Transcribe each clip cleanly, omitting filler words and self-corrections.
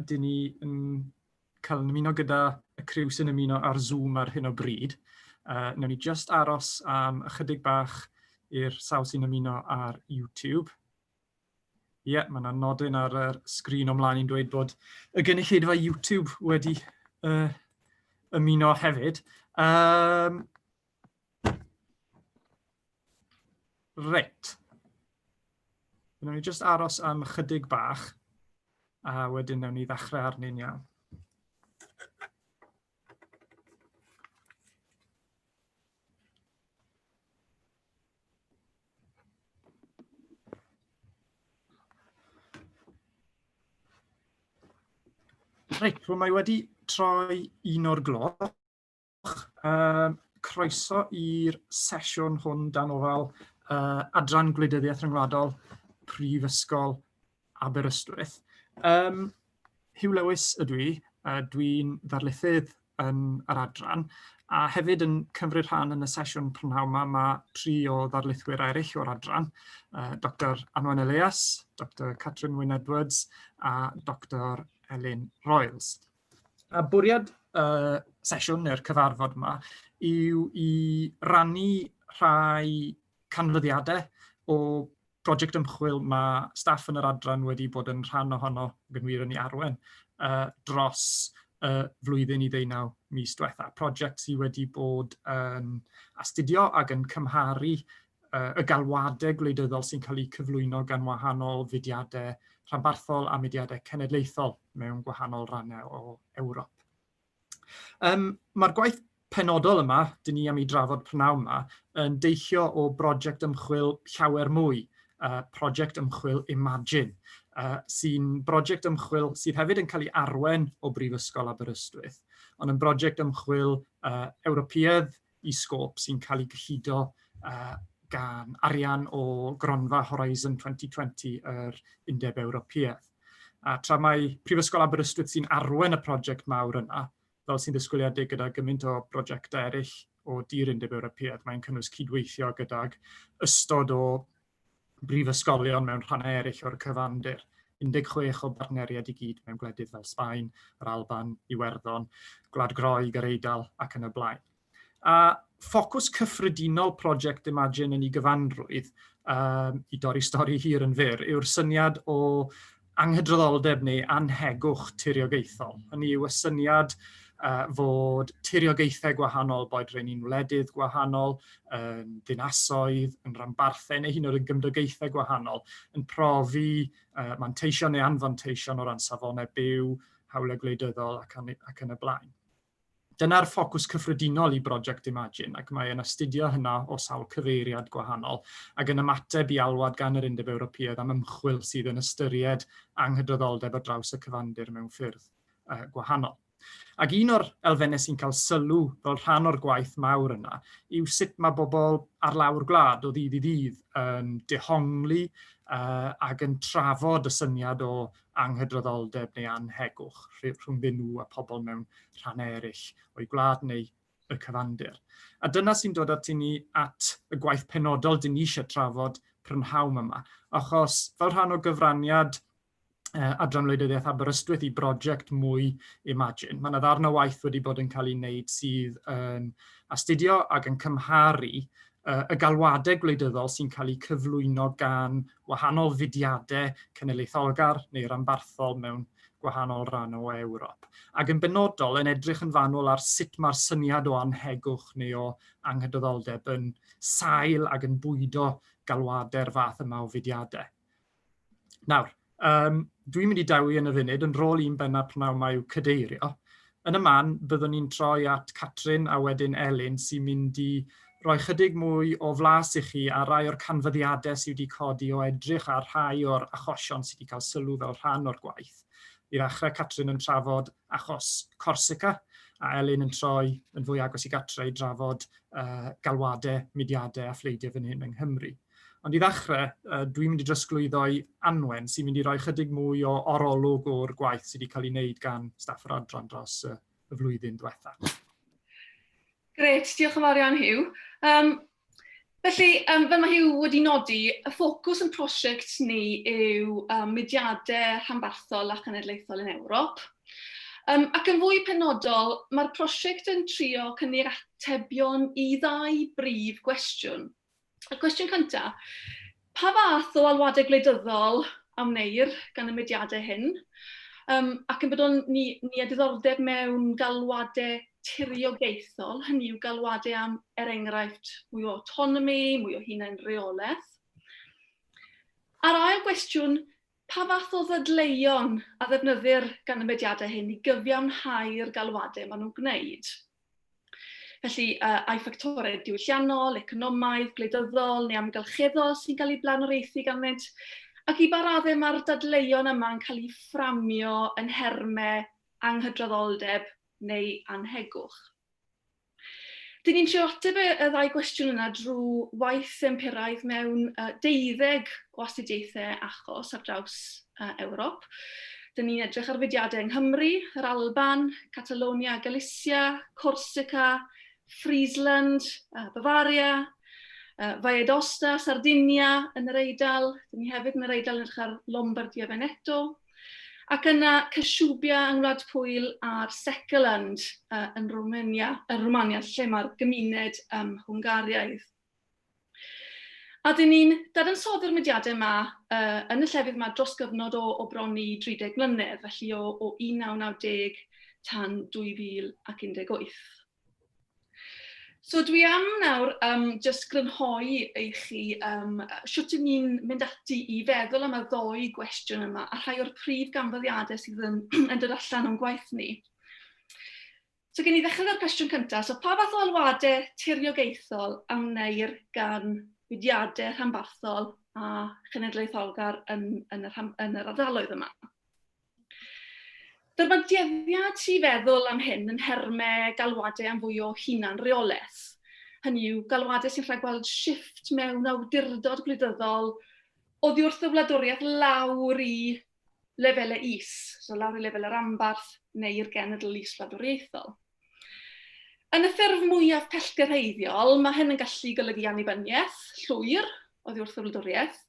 dyn ni yn cael yn ymuno gyda y criw sy'n ymuno ar Zoom ar hyn o bryd. Newn ni just aros am ychydig bach i'r sawl sy'n ymuno ar YouTube. Ie, yeah, mae yna nodyn ar yr sgrin o mlaen i'n dweud bod y gynulleidfa YouTube wedi ymuno hefyd. Reit. Wnawn ni jyst aros am ychydig bach, a wedyn wnawn ni ddechrau arni'n iawn. Reit, wel mae wedi troi un o'r gloch. Croeso i'r sesiwn hwn dan ofal Adran Gwleidyddiaeth Ryngwladol Prifysgol Aberystwyth. Huw Lewis ydw i, dwi'n ddarlithydd yn yr adran, a hefyd yn cymryd rhan yn y sesiwn prynhawn yma mae tri o ddarlithwyr eraill o'r adran, Dr Anwen Elias, Dr Catrin Wyn Edwards a Dr Elin Royles. A bwriad y sesiwn neu'r cyfarfod yma yw i rannu rhai canfyddiadau o brosiect ymchwil mae staff yn yr adran wedi bod yn rhan ohono, ac yn wir yn ei arwain, dros y flwyddyn i ddeunaw mis diwetha. Prosiect sydd wedi bod yn astudio ac yn cymharu y galwadau gwleidyddol sy'n cael eu cyflwyno gan wahanol fudiadau rhanbarthol a mudiadau cenedlaethol mewn gwahanol rannau o Ewrop. Um, Mae'r gwaith penodol yma, dyn ni am ei drafod prynawn yma, yn deillio o brosiect ymchwil llawer mwy, prosiect ymchwil Imagine, sy'n brosiect ymchwil sydd hefyd yn cael ei arwen o Brifysgol Aberystwyth, ond yn brosiect ymchwil Ewropeaidd i sgôp sy'n cael ei gyllido gan arian o gronfa Horizon 2020 yr Undeb Ewropeaidd. A tra mae Prifysgol Aberystwyth sy'n arwen y prosiect mawr yna, fel sy'n ddisgwyliedig gyda gymaint o brosiectau eraill o dir Undeb Ewropeaidd, mae'n cynnwys cydweithio gydag ystod o brifysgolion mewn rhannau eraill o'r cyfandir. 16 o bartneriaid i gyd mewn gwledydd fel Sbaen, yr Alban, Iwerddon, Gwlad Groeg, yr Eidal ac yn y blaen. A ffocws cyffredinol prosiect Imagine yn ei gyfanrwydd, um, i dorri stori hir yn fyr, yw'r syniad o anghydraddoldeb neu annhegwch tiriogaethol. Hynny yw y syniad uh, fod tiriogaethau gwahanol, boed rheini'n wledydd gwahanol, yn ddinasoedd, yn ranbarthau neu hyd yn oed yn gymdogaethau gwahanol, yn profi uh, manteision neu anfanteision o ran safonau byw, hawliau gwleidyddol ac, ac yn y blaen. Dyna'r ffocws cyffredinol i Brosiect Imagine, ac mae e'n astudio hynna o sawl cyfeiriad gwahanol, ac yn ymateb i alwad gan yr Undeb Ewropeaidd am ymchwil sydd yn ystyried anghydraddoldeb ar draws y cyfandir mewn ffyrdd uh, gwahanol. Ac un o'r elfennau sy'n cael sylw fel rhan o'r gwaith mawr yna yw sut mae bobl ar lawr gwlad o ddydd i ddydd yn dehongli uh, ac yn trafod y syniad o anghydraddoldeb neu annhegwch rhwngddyn nhw a pobl mewn rhannau eraill o'u gwlad neu y cyfandir. A dyna sy'n dod ati ni at y gwaith penodol dyn ni eisiau trafod prynhawn yma, achos fel rhan o gyfraniad Adran Wleidyddiaeth Aberystwyth i brosiect mwy Imagine, mae yna ddarn o waith wedi bod yn cael ei wneud sydd yn astudio ac yn cymharu y galwadau gwleidyddol sy'n cael eu cyflwyno gan wahanol fudiadau cenedlaetholgar neu ranbarthol mewn gwahanol ran o Ewrop. Ac yn benodol yn edrych yn fanwl ar sut mae'r syniad o annhegwch neu o anghydraddoldeb yn sail ac yn bwydo galwadau'r fath yma o fudiadau. Nawr, um, dwi'n mynd i dawi yn y funud, yn rôl i'n bennaf pnawn yma yw cadeirio. Yn y man, byddwn ni'n troi at Catrin a wedyn Elin sy'n mynd i roi chydig mwy o flas i chi ar rai o'r canfyddiadau sydd wedi codi o edrych ar rhai o'r achosion sydd wedi cael sylw fel rhan o'r gwaith. I ddechrau, Catrin yn trafod achos Corsica, a Elin yn troi yn fwy agos i gatre i drafod uh, galwadau, mudiadau a phleidiau fan hyn yng Nghymru. Ond i ddechrau, uh, dwi'n mynd i drosglwyddo i Anwen, sy'n mynd i roi chydig mwy o orolwg o'r gwaith sydd wedi cael ei wneud gan staff yr adran dros y, y flwyddyn diwetha. Gret, diolch yn fawr iawn Hugh. Um, Felly, fel mae Huw wedi nodi, y ffocws yn prosiect ni yw mudiadau rhanbarthol a chenedlaethol yn Ewrop. Ac yn fwy penodol, mae'r prosiect yn trio cynnig atebion i ddau brif gwestiwn. Y cwestiwn cyntaf, pa fath o alwadau gwleidyddol a wneir gan y mudiadau hyn? Ac yn bod ni â diddordeb mewn galwadau tiriogaethol, hynny yw galwadau am, er enghraifft, mwy o autonomy, mwy o hunan-reolaeth. A'r ail gwestiwn, pa fath o ddadleuon a ddefnyddir gan y mudiadau hyn i gyfiawnhau'r galwadau maen nhw'n gwneud? Felly, ai ffactorau diwylliannol, economaidd, gwleidyddol neu amgylcheddol sy'n cael eu blaenoriaethu ganddynt, ac i ba raddau mae'r dadleuon yma'n cael eu fframio yn nhermau anghydraddoldeb neu annhegwch. Dyn ni'n trio ateb y ddau gwestiwn yna drwy waith empiraidd mewn deuddeg o astudiaethau achos ar draws Ewrop. Dyn ni'n edrych ar fudiadau yng Nghymru, yr Alban, Catalonia, Galicia, Corsica, Friesland, Bavaria, Valle d'Aosta, Sardinia yn yr Eidal. Dyn ni hefyd yn yr Eidal yn edrych ar Lombardia Veneto. Ac yna Kashubia yng Ngwlad Pwyl a'r Sekeland yn Romania, yn Romania, lle mae'r gymuned Hwngariaidd. A dyn ni'n dadansoddi'r mudiadau yma yn y llefydd yma dros gyfnod o bron i 30 mlynedd, felly o 1990 tan 2018. So dwi am nawr jyst grynhoi i chi shwt 'y ni'n mynd ati i feddwl am y ddou gwestiwn yma a rhai o'r prif ganfyddiadau sydd yn dod allan o'n gwaith ni. So gen i ddechrau gyda'r cwestiwn cyntaf. So pa fath o alwadau tiriogaethol a wneir gan fudiadau rhanbarthol a chenedlaetholgar yn yr ardaloedd yma? Dyma'r dueddiad i feddwl am hyn yn nhermau galwadau am fwy o hunan-reolaeth. Hynny yw, galwadau sy'n rhagweld shifft mewn awdurdod gwleidyddol oddi wrth y wladwriaeth lawr i lefelau is, so lawr i lefel y rhanbarth neu'r genedl is-wladwriaethol. Yn y ffurf mwyaf pellgyrhaeddiol, mae hyn yn gallu golygu annibyniaeth llwyr oddi wrth y wladwriaeth,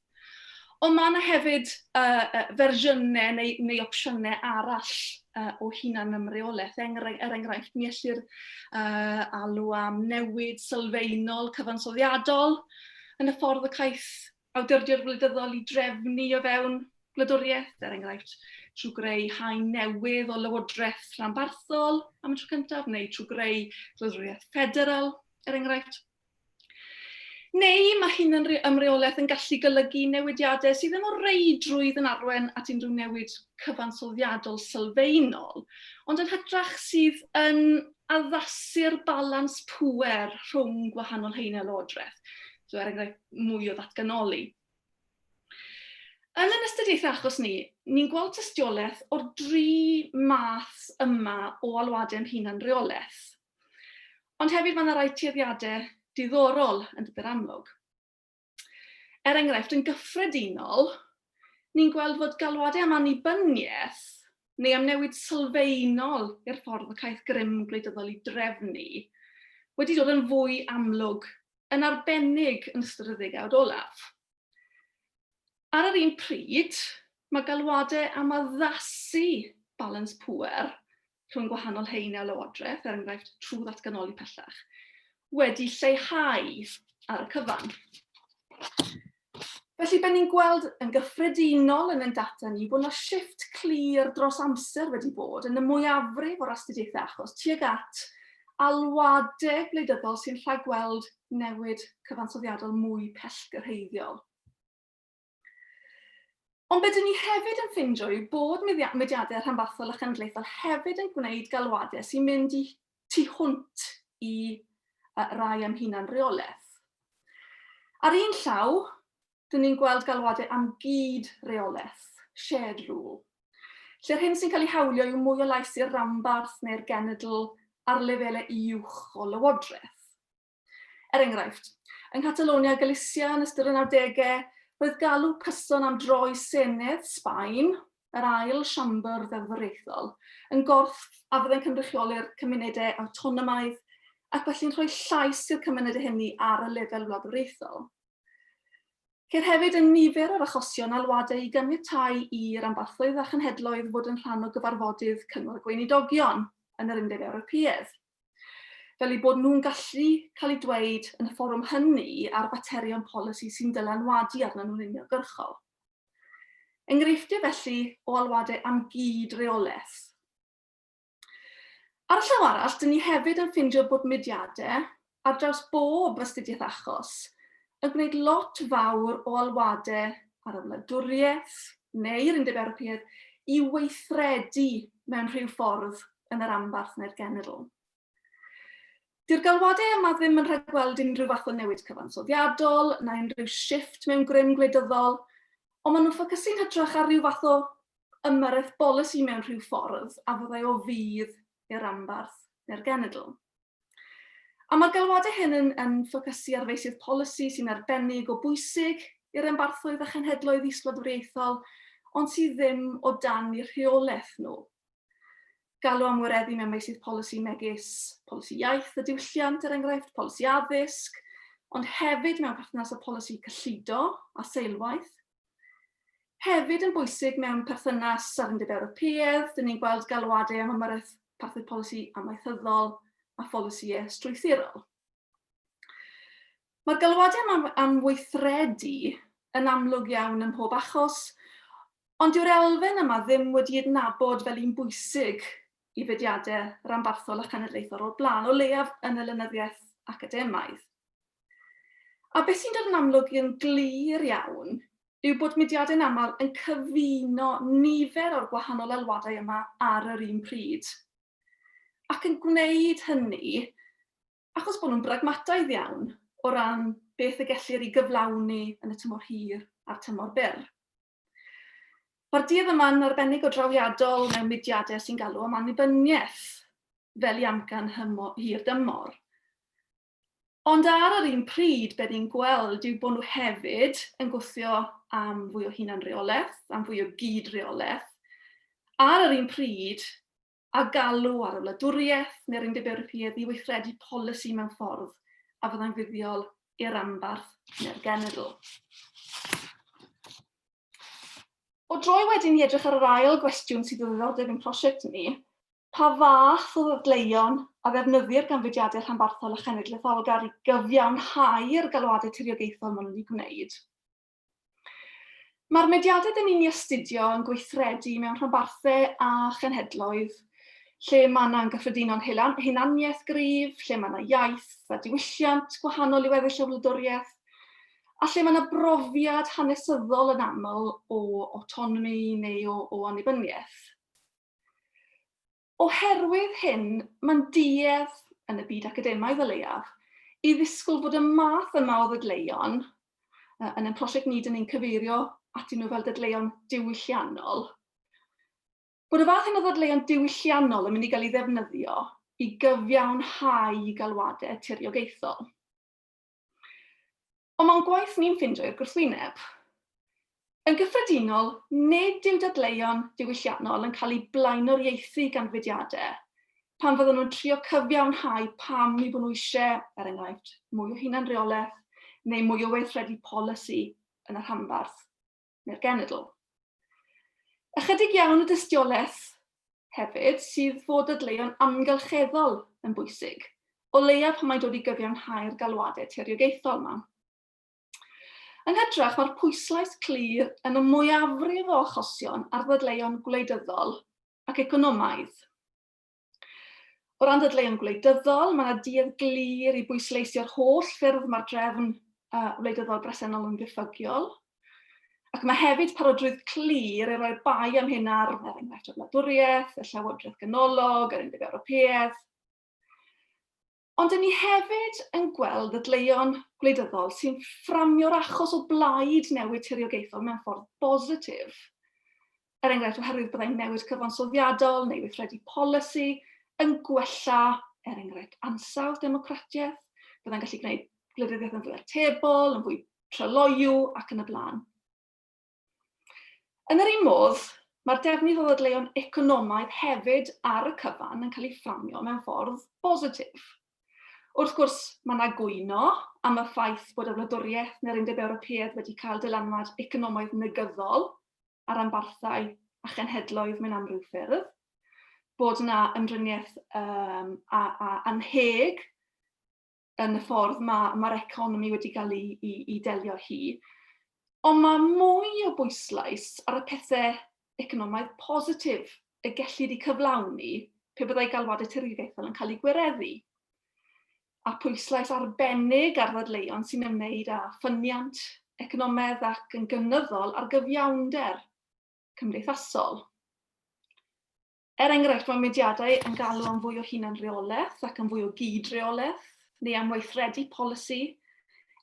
ond mae yna hefyd fersiynau neu opsiynau arall o hunan-ymreolaeth. Er enghraifft, mi ellir alw am newid sylfaenol cyfansoddiadol yn y ffordd y caiff awdurdod gwleidyddol i drefnu o fewn gwladwriaeth, er enghraifft, trwy greu haen newydd o lywodraeth rhanbarthol am y tro cyntaf, neu trwy greu gwladwriaeth ffederal, er enghraifft. Neu mae hunan ymreolaeth yn gallu golygu newidiadau sydd ddim o reidrwydd yn arwain at unrhyw newid cyfansoddiadol sylfaenol, ond yn hytrach sydd yn addasu'r balans pŵer rhwng gwahanol haenau lywodraeth. So er enghraifft, mwy o ddatganoli. Yn ein astudiaethau achos ni, ni'n gweld tystiolaeth o'r dri math yma o alwadau am hunan-reolaeth. Ond hefyd mae yna rai tueddiadau diddorol yn dod i'r amlwg. Er enghraifft, yn gyffredinol, ni'n gweld fod galwadau am annibyniaeth neu am newid sylfaenol i'r ffordd y caiff grym gwleidyddol ei drefnu wedi dod yn fwy amlwg, yn arbennig yn ystod y ddegawd olaf. Ar yr un pryd, mae galwadau am addasu balans pŵer rhwng gwahanol haenau o lywodraeth, er enghraifft trwy ddatganoli pellach, wedi lleihau ar y cyfan. Felly, be ni'n gweld yn gyffredinol yn ein data ni bod yna shifft clir dros amser wedi bod yn y mwyafrif o'r astudiaethau achos tuag at alwadau gwleidyddol sy'n rhagweld newid cyfansoddiadol mwy pellgyrhaeddiol. Ond be dyn ni hefyd yn ffindio yw bod mudiadau rhanbarthol a chenedlaethol hefyd yn gwneud galwadau sy'n mynd i tu hwnt i rai am hunan reolaeth. Ar un llaw, dyn ni'n gweld galwadau am gyd-reolaeth, shared rule, lle'r hyn sy'n cael ei hawlio yw mwy o lais i'r ranbarth neu'r genedl ar lefelau uwch o lywodraeth. Er enghraifft, yng Nghatalounia a Galicia yn ystod y 90au, roedd galw cyson am droi Senedd Sbaen, yr ail siambr ddeddfwriaethol, yn gorff a fyddai'n cynrychioli'r cymunedau awtonomaidd ac felly'n rhoi llais i'r cymunedau hynny ar y lefel wladwriaethol. Ceir hefyd yn nifer o'r achosion alwadau i ganiatáu i ranbarthoedd a chenhedloedd fod yn rhan o gyfarfodydd Cyngor y Gweinidogion yn yr Undeb Ewropeaidd, fel eu bod nhw'n gallu cael eu dweud yn y fforwm hynny ar faterion polisi sy'n dylanwadu arnyn nhw'n uniongyrchol. Enghreifftiau felly o alwadau am gyd-reolaeth. Ar y llaw arall, dyn ni hefyd yn ffindio bod mudiadau ar draws bob astudiaeth achos yn gwneud lot fawr o alwadau ar y wladwriaeth neu'r Undeb Ewropeaidd i weithredu mewn rhyw ffordd yn yr ambarth neu'r genedl. Dyw'r galwadau yma ddim yn rhagweld unrhyw fath o newid cyfansoddiadol na unrhyw shifft mewn grym gwleidyddol, ond maen nhw'n ffocysu'n hytrach ar ryw fath o ymyrraeth bolisi mewn rhyw ffordd a fyddai o fudd i'r ranbarth neu'r genedl. A mae'r galwadau hyn yn, yn ffocysu ar feysydd polisi sy'n arbennig o bwysig i'r ranbarthoedd a chenhedloedd is-wladwriaethol, ond sydd ddim o dan eu rheolaeth nhw. Galw am wireddu mewn meysydd polisi megis polisi iaith a diwylliant, er enghraifft, polisi addysg, ond hefyd mewn perthynas â polisi cyllido a seilwaith. Hefyd yn bwysig mewn perthynas â'r Undeb Ewropeaidd, dyn ni'n gweld galwadau am ymyrraeth parthed polisi amaethyddol a pholisïau strwythurol. Mae'r galwadau am, am weithredu yn amlwg iawn ym mhob achos, ond dyw'r elfen yma ddim wedi adnabod fel un bwysig i fudiadau ranbarthol a chenedlaethol o'r blaen, o leiaf yn y lenyddiaeth academaidd. A beth sy'n dod yn amlwg yn glir iawn yw bod mudiadau'n aml yn cyfuno nifer o'r gwahanol alwadau yma ar yr un pryd. Ac yn gwneud hynny achos bod nhw'n bragmataidd iawn o ran beth y gellir ei gyflawni yn y tymor hir a'r tymor byr. Mae'r duedd yma'n arbennig o drawiadol mewn mudiadau sy'n galw am annibyniaeth fel i amcan hir dymor. Ond ar yr un pryd, be ni'n gweld yw bod nhw hefyd yn gwthio am fwy o hunanreolaeth, am fwy o gyd-reolaeth, ar yr un pryd a galw ar y wladwriaeth neu'r Undeb Ewropeaidd i weithredu polisi mewn ffordd a fyddai'n fuddiol i'r ranbarth neu'r genedl. O droi wedyn i edrych ar yr ail gwestiwn sydd o ddiddordeb i'n prosiect ni, Pa fath o ddadleuon a ddefnyddir gan fudiadau rhanbarthol a chenedlaetholgar i gyfiawnhau'r galwadau tiriogaethol maen nhw'n eu gwneud? Mae'r mudiadau dyn ni'n ei astudio yn gweithredu mewn rhanbarthau a chenhedloedd lle mae yna'n gyffredinol hunaniaeth gryf, lle mae yna iaith a diwylliant gwahanol i weddill y wladwriaeth, a lle mae yna brofiad hanesyddol yn aml o autonomi neu o, o annibyniaeth. Oherwydd hyn, mae'n duedd, yn y byd academaidd o leiaf, i ddisgwyl fod y math yma o ddadleuon, yn ein prosiect ni, dyn ni'n cyfeirio atyn nhw fel dadleuon diwylliannol, bod y fath hyn o ddadleuon diwylliannol yn mynd i gael ei ddefnyddio i gyfiawnhau galwadau tiriogaethol. Ond mae'n gwaith ni'n ffindio i'r gwrthwyneb. Yn gyffredinol, nid yw dadleuon diwylliannol yn cael eu blaenoriaethu gan fudiadau pan fydden nhw'n trio cyfiawnhau pam eu bod nhw eisiau, er enghraifft, mwy o hunanreolaeth neu mwy o weithredu polisi yn y rhanbarth neu'r genedl. Ychydig iawn o dystiolaeth hefyd sydd fod dadleuon amgylcheddol yn bwysig, o leiaf pan mae'n dod i gyfiawnhau'r galwadau tiriogaethol yma. Yn hytrach, mae'r pwyslais clir yn y mwyafrif o achosion ar ddadleuon gwleidyddol ac economaidd. O ran dadleuon gwleidyddol, mae yna duedd glir i bwysleisio'r holl ffyrdd mae'r drefn wleidyddol bresennol yn ddiffygiol, ac mae hefyd parodrwydd clir i roi'r bai am hyn ar, er enghraifft, y wladwriaeth, y llywodraeth ganolog, yr Undeb Ewropeaidd. Ond dyn ni hefyd yn gweld ddadleuon gwleidyddol sy'n fframio'r achos o blaid newid tiriogaethol mewn ffordd bositif. Er enghraifft, oherwydd byddai newid cyfansoddiadol neu weithredu polisi yn gwella, er enghraifft, ansawdd democratiaeth, byddai'n gallu gwneud gwleidyddiaeth yn fwy atebol, yn fwy tryloyw ac yn y blaen. Yn yr un modd, mae'r defnydd o ddadleuon economaidd hefyd ar y cyfan yn cael ei fframio mewn ffordd bositif. Wrth gwrs, mae yna gwyno am y ffaith bod y wladwriaeth neu'r Undeb Ewropeaidd wedi cael dylanwad economaidd negyddol ar ranbarthau a chenhedloedd mewn amryw ffyrdd, bod yna ymdriniaeth um, a, a annheg yn y ffordd mae'r ma economi wedi cael ei, ei, ei delio hi. Ond mae mwy o bwyslais ar y pethau economaidd positif y gellid eu cyflawni pe byddai galwadau tiriogaethol yn cael eu gwireddu. A pwyslais arbennig ar ddadleuon sy'n ymwneud â ffyniant economaidd ac yn gynyddol ar gyfiawnder cymdeithasol. Er enghraifft, mae mudiadau yn galw am fwy o hunanreolaeth ac am fwy o gyd-reolaeth, neu am weithredu polisi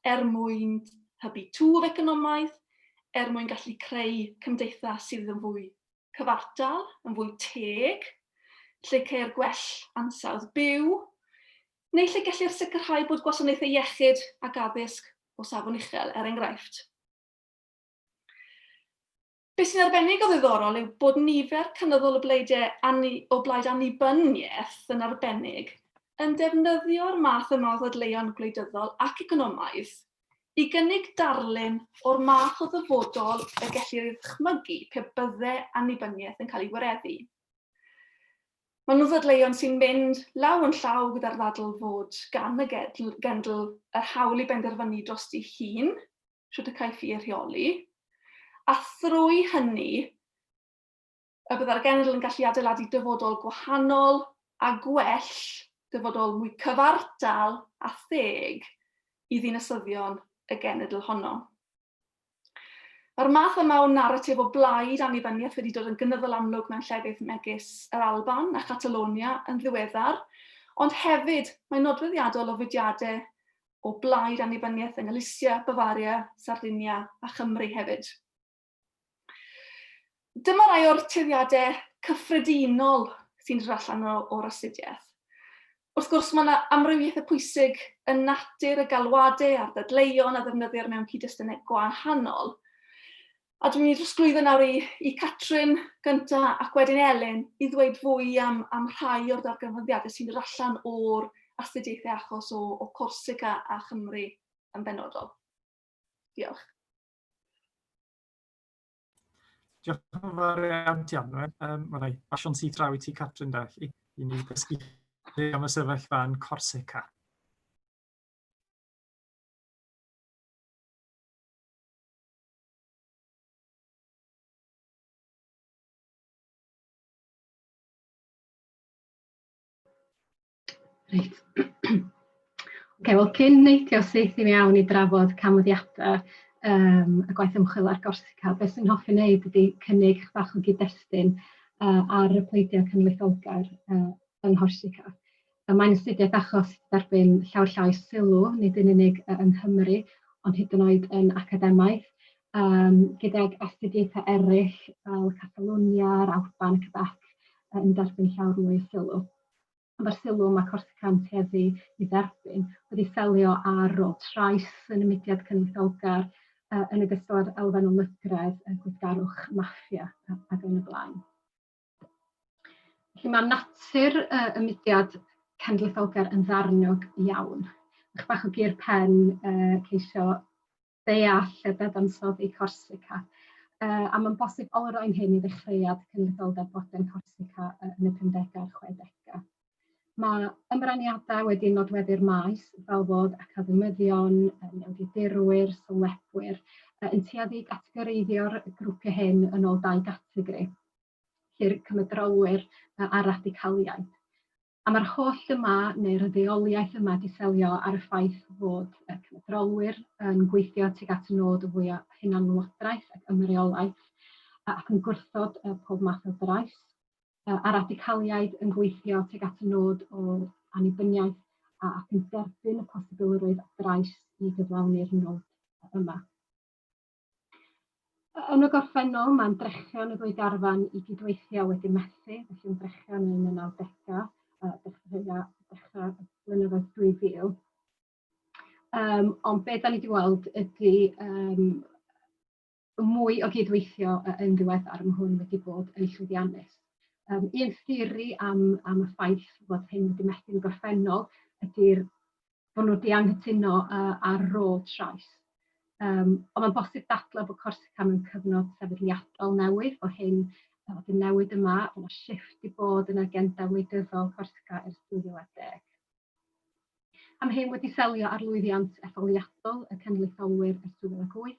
er mwyn hybu twf economaidd, er mwyn gallu creu cymdeithas sydd yn fwy cyfartal, yn fwy teg, lle ceir gwell ansawdd byw, neu lle gellir sicrhau bod gwasanaethau iechyd ac addysg o safon uchel, er enghraifft. Be sy'n arbennig o ddiddorol yw bod nifer cynyddol o bleidiau ani, o blaid annibyniaeth yn arbennig yn defnyddio'r math yma o ddadleuon gwleidyddol ac economaidd i gynnig darlun o'r math o ddyfodol y gellir ei ddychmygu pe bydde annibyniaeth yn cael ei wireddu. Maen nhw'n ddadleuon sy'n mynd law yn llaw gyda'r ddadl fod gan y genedl yr hawl i benderfynu drosti hun shwt y caiff ei rheoli, a thrwy hynny y byddai'r genedl yn gallu adeiladu dyfodol gwahanol a gwell, dyfodol mwy cyfartal a theg i ddinasyddion y genedl honno. Mae'r math yma o naratif o blaid annibyniaeth wedi dod yn gynyddol amlwg mewn llefydd megis yr Alban a Chatalonia yn ddiweddar, ond hefyd mae'n nodweddiadol o fudiadau o blaid annibyniaeth yng Ngalisia, Bavaria, Sardinia a Chymru hefyd. Dyma rai o'r tueddiadau cyffredinol sy'n dod allan o'r astudiaeth. Wrth gwrs, mae yna amrywiaethau pwysig yn natur y galwadau a'r dadleuon a ddefnyddir mewn cyd-destunau gwahanol. A dwi'n mynd i drosglwyddo nawr i, i Catrin gynta ac wedyn Elin i ddweud fwy am, am rhai o'r darganfyddiadau sy'n dod allan o'r astudiaethau achos o, o Corsica a Chymru yn benodol. Diolch. Diolch yn fawr iawn ti, Anwen. Um, Wel, ei, basio'n syth draw i ti, Catrin, da, i, i ni ddysgu am y sefyllfa yn Corsica. Reit. Oce, wel cyn neidio syth i mewn i drafod canfyddiadau um, y gwaith ymchwil ar Gorsica, beth sy'n hoffi wneud ydy cynnig bach o gyd-destun ar y pleidiau cenedlaetholgar yng Nghorsica. Mae'n astudiaeth achos derbyn llawer llai o sylw, nid yn unig yng Nghymru, ond hyd yn oed yn academaidd, um, gydag astudiaethau eraill fel Catalonia, yr Alban, Quebec, yn derbyn llawer mwy o sylw. Mae'r sylw mae Corsica'n tueddu i dderbyn wedi selio ar rôl trais yn y mudiad cenedlaetholgar, yn ogystal â'r elfen o lygredd, y gweithgarwch maffia ac yn y blaen. Felly mae natur y mudiad cenedlaetholgar yn ddarniog iawn. Bach bach o gur pen ceisio deall y dadansoddi Corsica. A mae'n bosib olrhain hyn i ddechreuad cenedlaetholdeb fodern Corsica yn y 50au a'r 60au. Mae ymraniadau wedi nodweddu'r maes fel fod academyddion, newyddiadurwyr, sylwebwyr yn tueddu i gategoreiddio'r grwpiau hyn yn ôl dau gategori, lle'r cymedrolwyr a'r radicaliaid. A mae'r holl yma, neu'r ddeuoliaeth yma, 'di selio ar y ffaith fod y cymedrolwyr yn gweithio tuag at y nod o fwy o hunanlywodraeth ac ymreolaeth ac yn gwrthod pob math o drais. a radicaliaid yn gweithio tuag at y nod o annibyniaeth ac yn derbyn y posibilrwydd o drais i gyflawni'r nod yma. Yn y gorffennol, mae ymdrechion y ddwy garfan i gydweithio wedi methu, felly ymdrechion yn y 90au, dechrau, dechrau blynyddoedd 2000. Um, ond be da ni wedi weld ydy um, mwy o gydweithio yn ddiweddar, mae hwn wedi bod yn llwyddiannus. Um, un theori am, am y ffaith fod hyn wedi methu'n gorffennol ydy'r Bod nhw wedi anghytuno ar rôl trais. Ond mae'n bosib dadlau bod Corsica mewn cyfnod sefydliadol newydd, bod hyn, bod y newid yma, bod yna shifft i bod yn agenda wleidyddol Corsica ers 2010. Am hyn wedi selio ar lwyddiant etholiadol y cenedlaetholwyr ers 2008,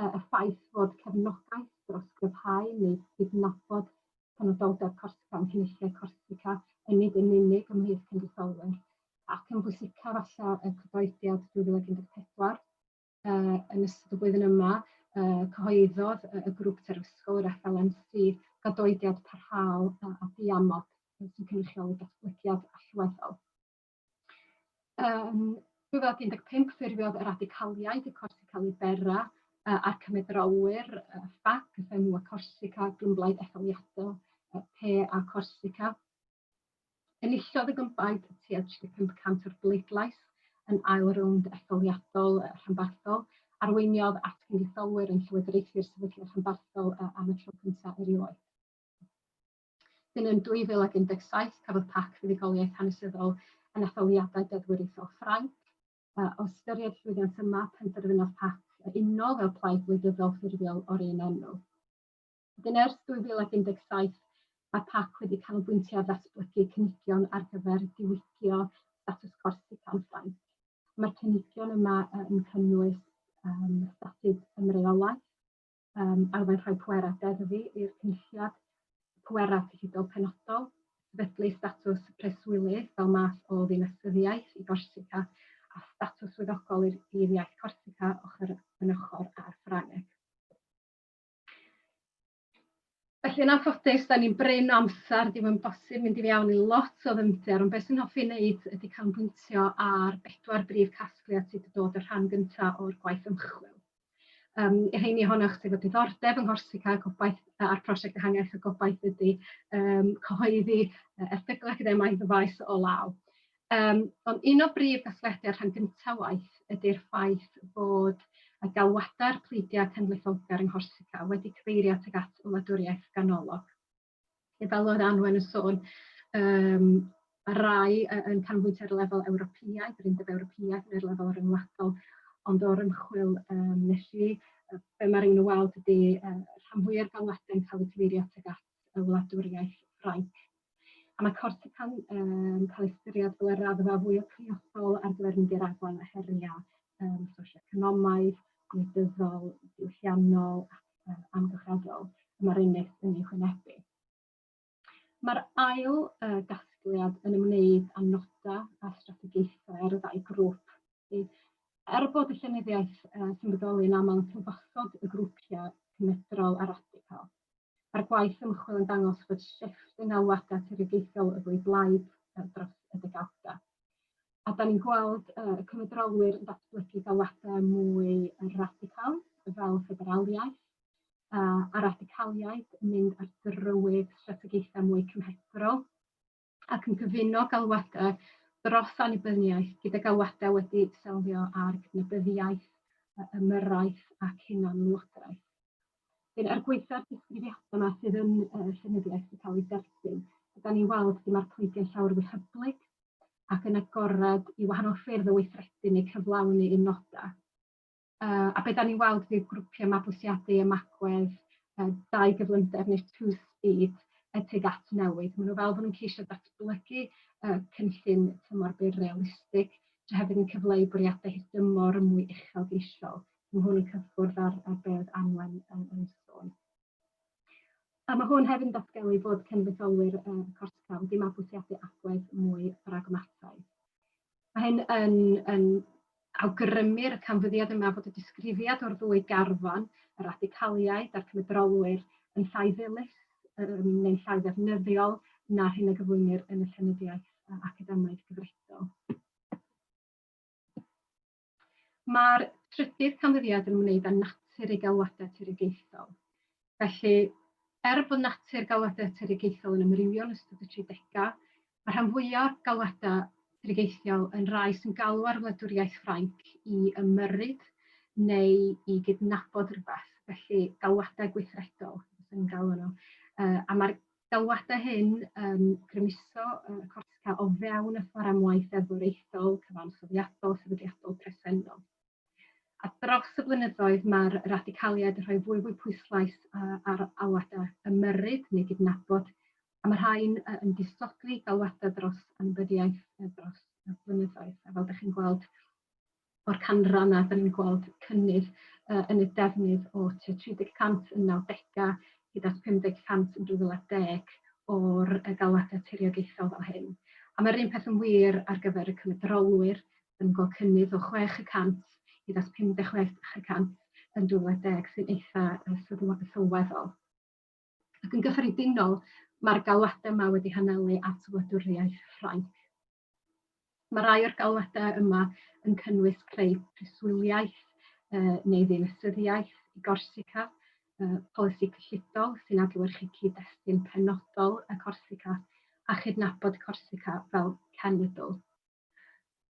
y ffaith fod cefnogaeth dros gryfhau neu gydnabod penodoldeb Corsica yng nghynulliad Corsica yn nid yn unig ymhlith cenedlaetholwyr, ac yn bwysicaf falle y cydoediad 2014. Yn ystod y blwyddyn yma, cyhoeddodd y grŵp terfysgol, yr FLNC, gadoediad parhaol a diamod sy'n cynrychioli datblygiad allweddol. Yn 2015 ffurfiodd y radicaliaid y Corsica Libera a'r cymedrolwyr FAC, y FMU a Corsica, glymblaid etholiadol PA Corsica. Enillodd y glymblaid tua 35% o'r bleidlais yn ail rownd etholiadol rhanbarthol, arweiniodd at genedlaetholwyr yn llywodraethu'r sefydliad rhanbarthol am y tro cyntaf erioed. Dyn yn 2017 cafodd PAC fuddugoliaeth hanesyddol yn etholiadau deddfwriaethol Ffrainc. O ystyried llwyddiant yma, penderfynodd PAC uno fel plaid wleidyddol ffurfiol o'r un enw. Dyn ers 2017, mae PAC wedi canolbwyntio ar ddatblygu cynigion ar gyfer diwygio statws Corsica yn Ffrainc. Mae'r cynigion yma yn cynnwys statud ymreolaeth, arfer rhoi pwerau deddfu i'r cynulliad, pwerau cyllidol penodol, sefydlu statws preswylydd fel math o ddinasyddiaeth i Gorsica a statws swyddogol i'r iaith Corsica ochr yn ochr â'r Ffrangeg. Felly yn anffodus, da ni'n brin o amser, ddim yn bosib mynd i fewn i lot o ddyfnder, ond beth sy'n hoffi wneud ydy canolbwyntio ar bedwar brif casgliad sydd wedi dod o'r rhan gyntaf o'r gwaith ymchwil. I'r rheini ohonoch sydd efo diddordeb yng Nghorsica, gobaith a'r prosiect ehangach y gobaith ydy cyhoeddi erthyglau academaidd y faes o law. Ond un o brif gasgliadau'r rhan gyntaf waith ydy'r ffaith bod y galwadau'r pleidiau cenedlaetholgar yng Nghorsica wedi cyfeirio tuag at wladwriaeth ganolog. Fel oedd Anwen yn sôn, mae rai yn canolbwyntio ar y lefel Ewropeaidd, yr Undeb Ewropeaidd neu'r lefel ryngwladol, ond o'r ymchwil nes i, be mae rhywun yn weld ydy rhan fwyaf o'r galwadau'n cael eu cyfeirio tuag at y wladwriaeth Ffrainc. A mae Corsica'n cael ei ystyried fel y raddfa fwyaf priodol ar gyfer mynd i'r afael â heriau socio-economaidd, gwleidyddol, diwylliannol ac amgylcheddol y mae'r ynys yn ei hwynebu. Mae'r ail gasgliad yn ymwneud â nodau a strategaethau ar y ddau grŵp. Er bod y llenyddiaeth sy'n bodoli yn aml yn cyfosod y grwpiau cymedrol a radical, mae'r gwaith ymchwil yn dangos bod shifft yng ngalwadau tiriogaethol y ddwy blaid dros y degawdau. A da ni'n gweld y cymedrolwyr yn datblygu galwadau mwy radical, fel ffederaliaeth, a radicaliaid yn mynd ar drywydd strategaethau mwy cymhedrol ac yn cyfuno galwadau dros annibyniaeth gyda galwadau wedi selio ar gydnabyddiaeth, ymyrraeth ac hunanlywodraeth. Wedyn, er gwaetha'r disgrifiadau yma sydd yn y llenyddiaeth yn cael ei derbyn, da ni'n weld lle mae'r pleidiau'n llawer fwy hyblyg ac yn agored i wahanol ffyrdd o weithredu neu cyflawni eu nodau. A be da ni'n weld ydy'r grwpiau mabwysiadu ymagwedd dau gyflymder neu two speed tuag at newid. Maen nhw fel bod nhw'n ceisio datblygu cynllun tymor byr realistig, tra hefyd yn cyfleu bwriadau hirdymor mwy uchelgeisiol. Mae hwn yn cyffwrdd ar be oedd Anwen yn sôn. A mae hwn hefyd yn datgelu bod cenedlaetholwyr Corsica wedi mabwysiadu agwedd mwy pragmataidd. Mae hyn yn awgrymu'r canfyddiad yma bod y disgrifiad o'r ddwy garfan, y radicaliaid a'r cymedrolwyr, yn llai ddilys neu'n llai ddefnyddiol na'r hyn a gyflwynir yn y llenyddiaeth academaidd gyfredol. Mae'r trydydd canfyddiad yn ymwneud â natur ei galwadau tiriogaethol. Felly, er bod natur galwadau tiriogaethol yn amrywio yn ystod y 30au, mae rhan fwyaf o'r galwadau tiriogaethiol yn rai sy'n galw ar wladwriaeth Ffrainc i ymyrryd neu i gydnabod rhywbeth, felly galwadau gweithredol, sy'n galw nhw. A mae'r galwadau hyn yn grymuso Corsica o fewn y fframwaith deddfwriaethol, cyfansoddiadol, sefydliadol presennol. A dros y blynyddoedd mae'r radicaliaid yn rhoi fwy fwy pwyslais ar alwadau ymyrryd neu gydnabod, a mae rhain yn disodli galwadau dros annibyniaeth dros y blynyddoedd. A fel ydych chi'n gweld o'r canran yna, da ni'n gweld cynnydd yn y defnydd o tua 30 cant yn 90au hyd at 50 cant yn 2010 o'r galwadau tiriogaethol fel hyn. A mae'r un peth yn wir ar gyfer y cymedrolwyr, yn gweld cynnydd o 6 y cant hyd at 56 y cant yn 2010 sy'n eitha sylweddol. Ac yn gyffredinol, mae'r galwadau yma wedi hanelu at wladwriaeth Ffrainc. Mae rai o'r galwadau yma yn cynnwys creu preswyliaeth neu ddinasyddiaeth i Gorsica, polisi cyllidol sy'n adlewyrchu cyd-destun penodol y Corsica a chydnabod Corsica fel cenedl.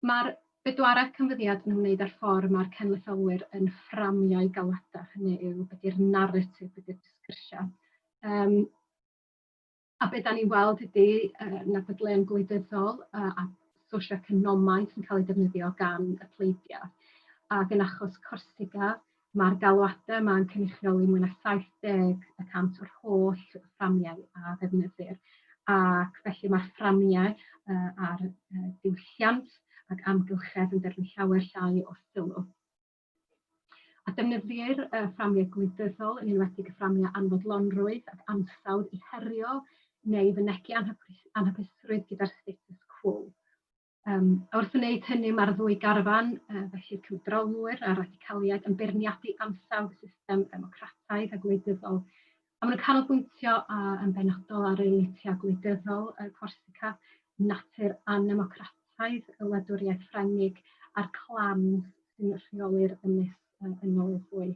Mae'r bedwaredd canfyddiad yn ymwneud â'r ffordd mae'r cenedlaetholwyr yn fframio'u galwadau, hynny yw, be di'r naratif, be di'r disgyrsiau. Um, a be da ni'n weld ydy na dadleuon gwleidyddol a socio-economaidd sy'n cael ei defnyddio gan y pleidiau. Ac yn achos Corsica, Mae'r galwadau yma yn cynrychioli mwy na 70 y cant o'r holl fframiau a ddefnyddir, ac felly mae'r fframiau uh, ar uh, diwylliant ac amgylchedd yn derbyn llawer llai o sylw. A defnyddir y fframiau gwleidyddol, yn enwedig y fframiau anfodlonrwydd ac ansawdd i herio neu fynegi anhapusrwydd gyda'r status quo. Um, a wrth wneud hynny, mae'r ddwy garfan, felly cymedrolwyr a radicaliaid, yn beirniadu ansawdd y system ddemocrataidd a gwleidyddol. A maen nhw'n canolbwyntio yn benodol ar elitiau gwleidyddol y Corsica, natur anemocrataidd y wladwriaeth Ffrengig a'r clans sy'n rheoli'r ynys yn ôl hwy.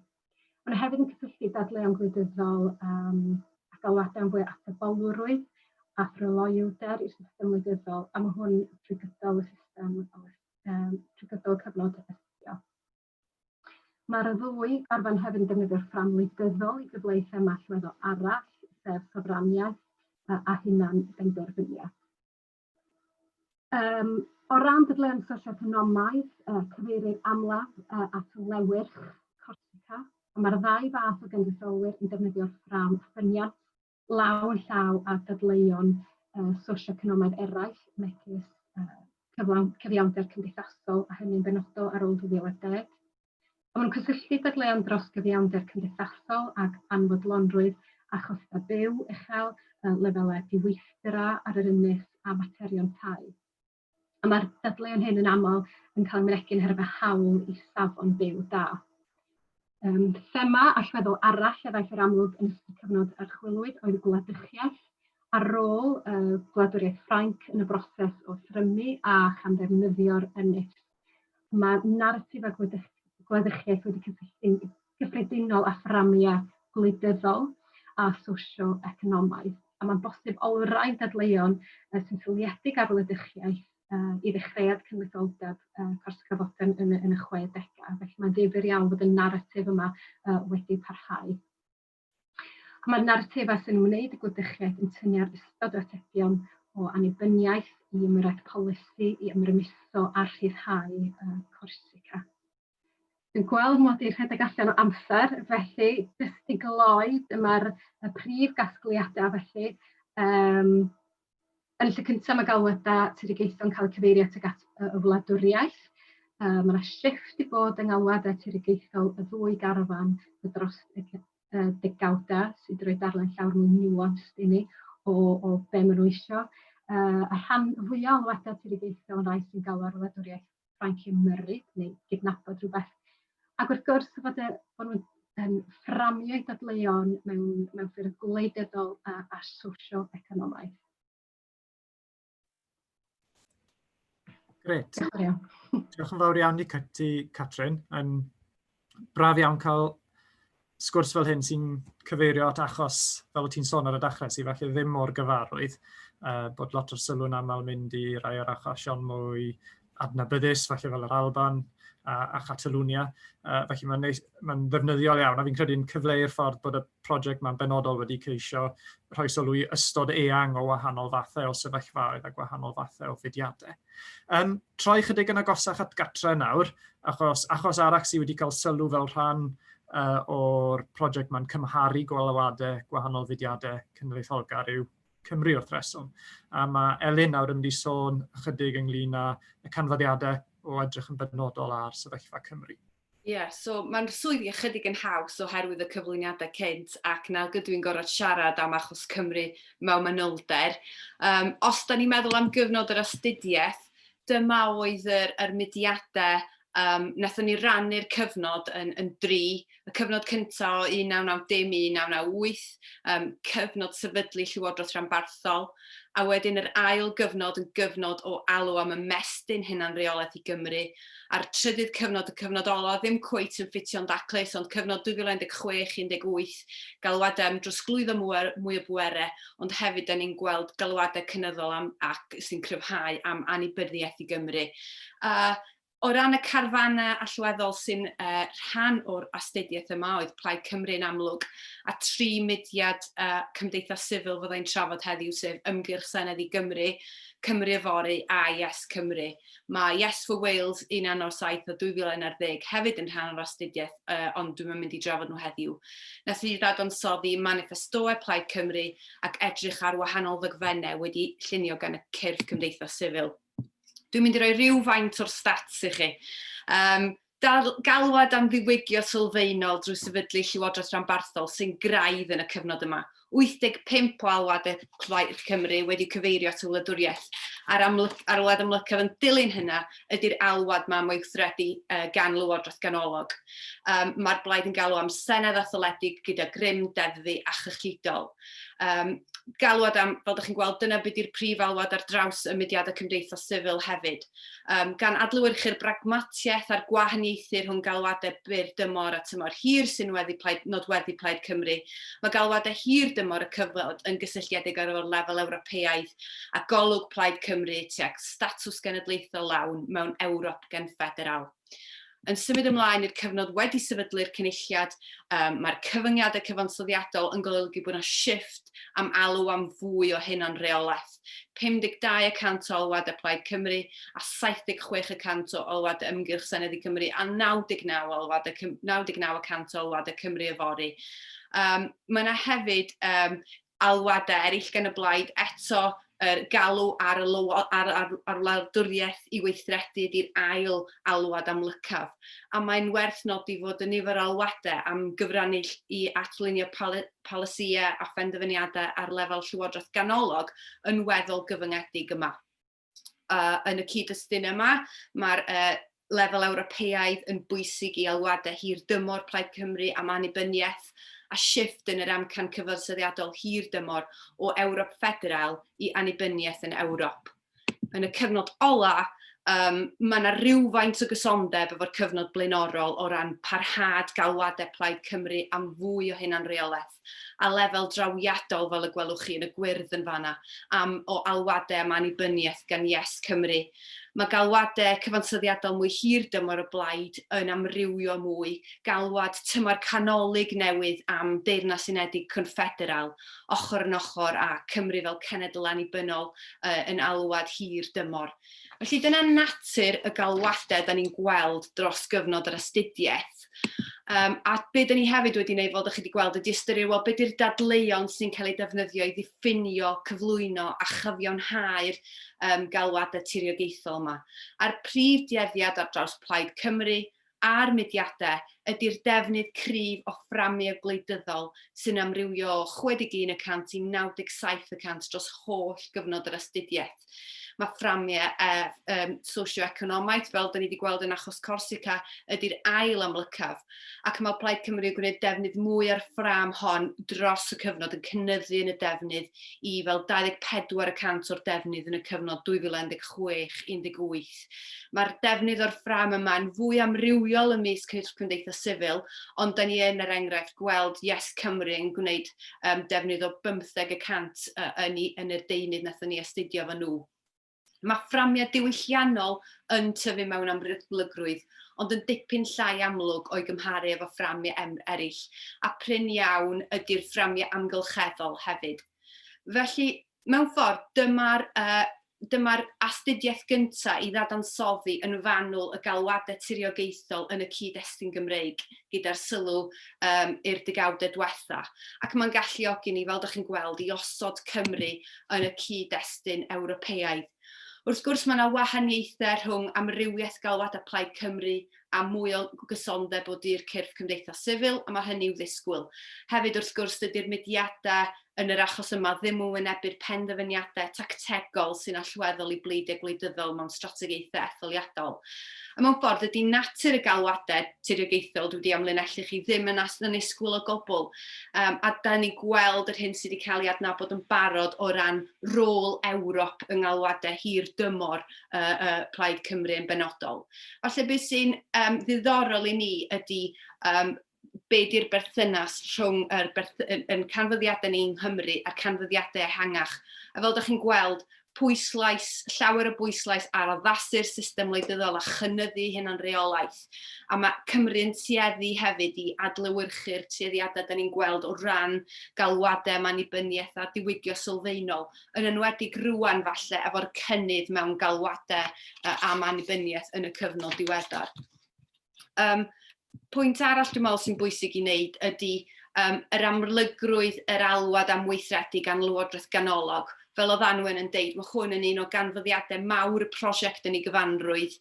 Maen nhw hefyd yn cysylltu dadleuon gwleidyddol um, a galwadau am fwy o atebolrwydd a thryloywder i'r system wleidyddol, a mae hwn trwy gydol y system, um, trwy gydol y cyfnod astudio. Mae'r ddwy garfan hefyd yn defnyddio'r ffram wleidyddol i gyfleu thema allweddol arall, sef sofraniaeth a hunan benderfyniad. Um, o ran dadleuon sosioeconomaidd, cyfeirir amlaf at lewyrch Corsica, a mae'r ddau fath o gynrychiolwyr yn defnyddio'r ffrâm ffyniant law yn llaw â dadleuon sosioeconomaidd eraill, megis cyflawn, cyfiawnder cymdeithasol, a hynny'n benodol ar ôl 2010. A maen nhw'n cysylltu dadleuon dros gyfiawnder cymdeithasol ac anfodlonrwydd a chostau byw uchel, lefelau diweithdra ar yr ynys a materion tai. A mae'r dadleuon hyn yn aml yn cael eu mynegi yn nhermau hawl i safon byw da. Um, thema allweddol arall a ddaeth i'r amlwg yn ystod y cyfnod archwilwyd oedd gwladychiaeth a rôl uh, gwladwriaeth Ffrainc yn y broses o thrymu a chamddefnyddio'r ynys. Mae naratif a gwladychiaeth wedi cysylltu'n gyffredinol â fframiau gwleidyddol a sosio-economaidd, a mae'n bosib olrhain dadleuon sy'n seiliedig ar wladychiaeth i ddechreuad cenedlaetholdeb Corsica fodern yn y, yn y 60au. Felly mae'n ddifyr iawn fod y naratif yma wedi parhau. A mae'r naratifau sy'n ymwneud â gwladychiaeth yn tynnu ar ystod o atebion o annibyniaeth i ymyrraeth polisi i ymrymuso a rhyddhau Corsica. Dwi'n gweld mod i'n rhedeg allan o amser, felly jyst i gloi, dyma'r y prif gasgliadau felly. Um, Yn y lle cyntaf, mae galwadau tiriogaethol yn cael eu cyfeirio tuag at y wladwriaeth. Mae yna shifft i bod yng ngalwadau tiriogaethol y ddwy garfan dros y degawdau sydd wedi rhoi darlun llawer mwy nuanced i ni o, o be maen nhw eisiau. A rhan fwyaf o alwadau tiriogaethol yn rhai sy'n galw ar wladwriaeth Ffrainc i ymyrryd neu gydnabod rhywbeth. Ac wrth gwrs, fod, y, bod nhw'n um, fframio eu dadleuon mewn, mewn ffyrdd gwleidyddol a, a socio-economaidd. Gret. Diolch yn fawr iawn i ti, Catrin. Yn braf iawn cael sgwrs fel hyn sy'n cyfeirio at achos, fel o ti'n sôn ar y dechrau, sydd falle ddim mor gyfarwydd, bod lot o'r sylw'n aml mynd i rai o'r achosion mwy adnabyddus, falle fel yr Alban a, a Chatalunia. Felly mae'n neis, mae'n ddefnyddiol iawn, a fi'n credu'n cyfleu'r ffordd bod y prosiect ma'n benodol wedi ceisio rhoi sylw i ystod eang o wahanol fathau o sefyllfaoedd a gwahanol fathau o fudiadau. Um, troi chydig yn agosach at gatre nawr, achos achos arall sydd wedi cael sylw fel rhan uh, o'r prosiect ma'n cymharu gwalawadau gwahanol fudiadau cenedlaetholgar yw Cymru wrth reswm. A mae Elin nawr yn mynd i sôn ychydig ynglyn â y canfyddiadau o edrych yn benodol ar sefyllfa Cymru. Ie, yeah, so mae'n swyddi ychydig yn haws oherwydd y cyflwyniadau cynt ac nag ydw i'n gorfod siarad am achos Cymru mewn manylder. Um, os da ni'n meddwl am gyfnod yr astudiaeth, dyma oedd yr, yr mudiadau Um, nathon ni rannu'r cyfnod yn, yn dri. Y cyfnod cyntaf o 1990 i 1998, um, cyfnod sefydlu Llywodraeth Rhanbarthol, a wedyn yr ail gyfnod yn gyfnod o alw am ymestyn hunanreolaeth i Gymru, a'r trydydd cyfnod, y cyfnod ola, ddim cweit yn ffitio'n daclus, ond cyfnod 2016-18, galwadau am drosglwyddo mwy, mwy o bwerau, ond hefyd da ni'n gweld galwadau cynyddol am, ac sy'n cryfhau am annibyniaeth i Gymru. Uh, O ran y carfanau allweddol sy'n uh, rhan o'r astudiaeth yma oedd Plaid Cymru yn amlwg, a tri mudiad uh, cymdeithas sifil fyddai'n trafod heddiw, sef Ymgyrch Senedd i Gymru, Cymru Yfory a Yes Cymru. Mae Yes for Wales 1997 a 2011 hefyd yn rhan o'r astudiaeth, uh, ond dwi'n mynd i drafod nhw heddiw. Nath ni ddadansoddi maniffestoau Plaid Cymru ac edrych ar wahanol ddogfennau wedi llunio gan y cyrff cymdeithas sifil. Dwi'n mynd i roi rhywfaint o'r stats i chi. Um, galwad am ddiwygio sylfaenol drwy sefydlu Llywodraeth Ranbarthol sy'n graidd yn y cyfnod yma. 85 o alwadau Plaid Cymru wedi cyfeirio at y wladwriaeth, a'r alwad amlycaf yn dilyn hynna ydy'r alwad ma am weithredu uh, gan Lywodraeth Ganolog. Um, Mae'r blaid yn galw am Senedd etholedig gyda grym deddfu a chyllidol. Um, galwad am, fel ydych chi'n gweld, dyna beth yw'r prif alwad ar draws y mudiadau cymdeithas sifil hefyd. Um, gan adlewyrchu'r bragmatiaeth a'r gwahaniaethu rhwng galwadau byr dymor a tymor hir sy'n weddi plaid, nodweddu Plaid Cymru, mae galwadau hir dymor y cyfnod yn gysylltiedig ar o'r lefel Ewropeaidd a golwg Plaid Cymru tuag statws genedlaethol lawn mewn Ewrop genffederal. Yn symud ymlaen i'r cyfnod wedi sefydlu'r cynulliad, um, mae'r cyfyngiadau cyfansoddiadol yn golygu bod yna shifft am alw am fwy o hunanreolaeth. 52 y cant o alwadau Plaid Cymru a 76 y cant o alwadau Ymgyrch Senedd i Cymru a 99 o alwadau, 99 y cant o alwadau Cymru Yfory. Um, mae yna hefyd um, alwadau eraill gan y blaid eto yr galw ar y lywo, ar, ar, ar wladwriaeth i weithredu ydy'r ail alwad amlycaf. A mae'n werth nodi fod y nifer o alwadau am gyfrannu i at lunio polisïau a phenderfyniadau ar lefel Llywodraeth ganolog yn weddol gyfyngedig yma. Uh, yn y cyd-destun yma, mae'r uh, lefel Ewropeaidd yn bwysig i alwadau hir dymor Plaid Cymru am annibyniaeth a shifft yn yr amcan cyfansoddiadol hir dymor o Ewrop ffederal i annibyniaeth yn Ewrop. Yn y cyfnod ola, um, mae yna rhywfaint o gysondeb efo'r cyfnod blaenorol o ran parhad galwadau Plaid Cymru am fwy o hunanreolaeth a lefel drawiadol, fel y gwelwch chi yn y gwyrdd yn fanna, am o alwadau am annibyniaeth gan Yes Cymru. Mae galwadau cyfansoddiadol mwy hir dymor y blaid yn amrywio mwy, galwad tymor canolig newydd am Deyrnas Unedig Conffederal, ochr yn ochr â Cymru fel cenedl annibynnol uh, yn alwad hir dymor. Felly dyna natur y galwadau da ni'n gweld dros gyfnod yr astudiaeth. Um, a be da ni hefyd wedi wneud, fel da chi wedi gweld, ydy ystyried, wel, be di'r dadleuon sy'n cael eu defnyddio i ddiffinio, cyflwyno a chyfiawnhau'r um, galwadau tiriogaethol yma. A'r prif dueddiad ar draws Plaid Cymru a'r mudiadau ydy'r defnydd cryf o fframio gwleidyddol sy'n amrywio o 61 y cant i 97 y cant dros holl gyfnod yr astudiaeth. Mae fframiau uh, um, socio-economaidd, fel da ni wedi gweld yn achos Corsica, ydy'r ail amlycaf. Ac mae Plaid Cymru yn gwneud defnydd mwy ar ffram hon dros y cyfnod, yn cynyddu yn y defnydd i fel 24 y cant o'r defnydd yn y cyfnod 2016-18. Mae'r defnydd o'r ffrâm yma yn fwy amrywiol ymysg cyrff cymdeithas sifil, ond da ni yn, er enghraifft, gweld Yes Cymru yn gwneud um, defnydd o 15 y cant uh, yn, yn y deunydd nathon ni astudio efo nhw. Mae fframiau diwylliannol yn tyfu mewn amlygrwydd, ond yn dipyn llai amlwg o'i gymharu efo fframiau eraill, a prin iawn ydy'r fframiau amgylcheddol hefyd. Felly, mewn ffordd, dyma'r uh, dyma'r astudiaeth gyntaf i ddadansoddi yn fanwl y galwadau tiriogaethol yn y cyd-destun Gymreig gyda'r sylw um, i'r degawdau diwetha. Ac mae'n galluogi ni, fel ydych chi'n gweld, i osod Cymru yn y cyd-destun Ewropeaidd. Wrth gwrs, mae yna wahaniaethau rhwng amrywiaeth galwadau Plaid Cymru a mwy o gysondeb o du'r cyrff cymdeithas sifil, a mae hynny i'w ddisgwyl. Hefyd, wrth gwrs, dydy'r mudiadau yn yr achos yma ddim yn wynebu'r penderfyniadau tactegol sy'n allweddol i bleidiau gwleidyddol mewn strategaethau etholiadol. A mewn ffordd, dydy natur y galwadau tiriogaethol dwi wedi amlinellu chi ddim yn annisgwyl o gwbl. Um, a da ni'n gweld yr hyn sydd wedi cael ei adnabod yn barod o ran rôl Ewrop yng ngalwadau hir dymor uh, uh, Plaid Cymru yn benodol. Falle beth sy'n um, ddiddorol i ni ydy um, be di'r berthynas rhwng yr berth yn, yn canfyddiadau ni yng Nghymru a'r canfyddiadau ehangach. A fel ydych chi'n gweld, pwyslais, llawer o bwyslais ar addasu'r system wleidyddol a chynyddu hunanreolaeth. A mae Cymru yn tueddu hefyd i adlewyrchu'r tueddiadau da ni'n gweld o ran galwadau am annibyniaeth a diwygio sylfaenol, yn enwedig rwan falle efo'r cynnydd mewn galwadau am annibyniaeth yn y cyfnod diweddar. Um, pwynt arall dwi'n meddwl sy'n bwysig i wneud ydy um, yr amlygrwydd yr alwad am weithredu gan Lywodraeth Ganolog. Fel oedd Anwen yn deud, mae hwn yn un o ganfyddiadau mawr y prosiect yn ei gyfanrwydd